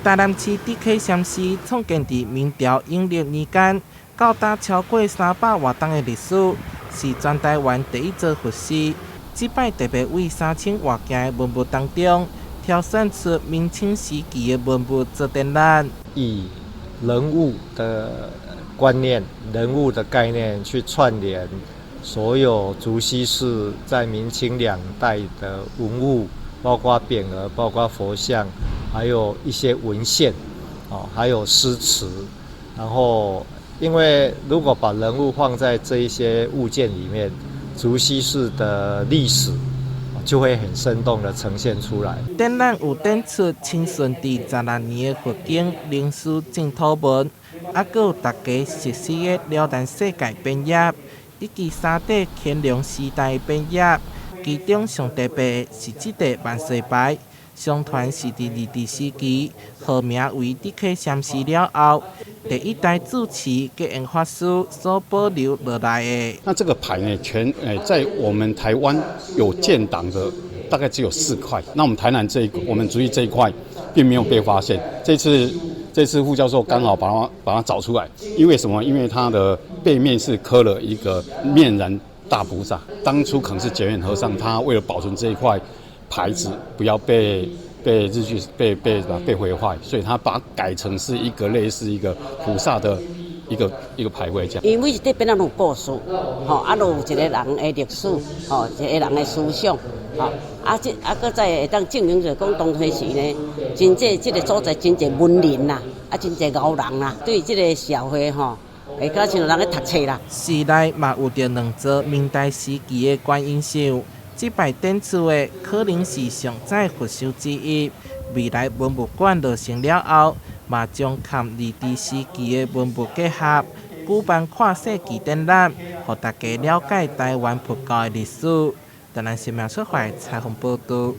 台南市知客禪寺創建佇明朝永曆年間，到今超過300外冬的歷史，是全台灣第一座佛寺。這擺特別為3000外件的文物當中，挑選出明清時期的文物做展覽。以人物的觀念、人物的概念去串聯所有竹溪寺在明清兩代的文物，包括匾額、包括佛像，還有一些文獻，哦，還有詩詞。然後，因為如果把人物放在這一些物件裡面，竹溪寺的歷史就會很生動的呈現出來。展覽有展出清順治16年的佛經靈師淨土文，猶閣有大家熟悉的了然世界匾額，以及三塊乾隆時代的匾額。其中上特別是這塊萬歲牌，相傳是佇日治時期號名為知客禪寺了後，第一代住持覺圓法師所保留落來的。那這個牌呢，全在我們台灣有建檔的，大概只有四塊。那我們台南這一，我們竹溪這一塊，並沒有被發現。這次傅教授剛好把它找出來，因為什麼？因為它的背面是刻了一個面燃大菩薩。當初可能是覺圓和尚，他為了保存這一塊牌子，不要被日據被毀壞，所以他把它改成是一個類似一個菩薩的一個牌位這樣。因為每一塊匾仔攏有故事，吼，啊，攏有一個人的歷史，吼，一個人的思想，吼，啊，這啊，閣再會當證明著講當初時呢，真濟這個所在真濟文人啦，啊，真濟賢人啦，對這個社會吼，會敢像人咧讀冊啦。寺內嘛有著兩座明代時期的觀音像，這擺展出的可能是上早佛像之一。未來文物館落成了後，嘛將佮日治時期的文物結合，舉辦跨世紀展覽，予大家了解台灣佛教的歷史。台南新聞出發採訪報導。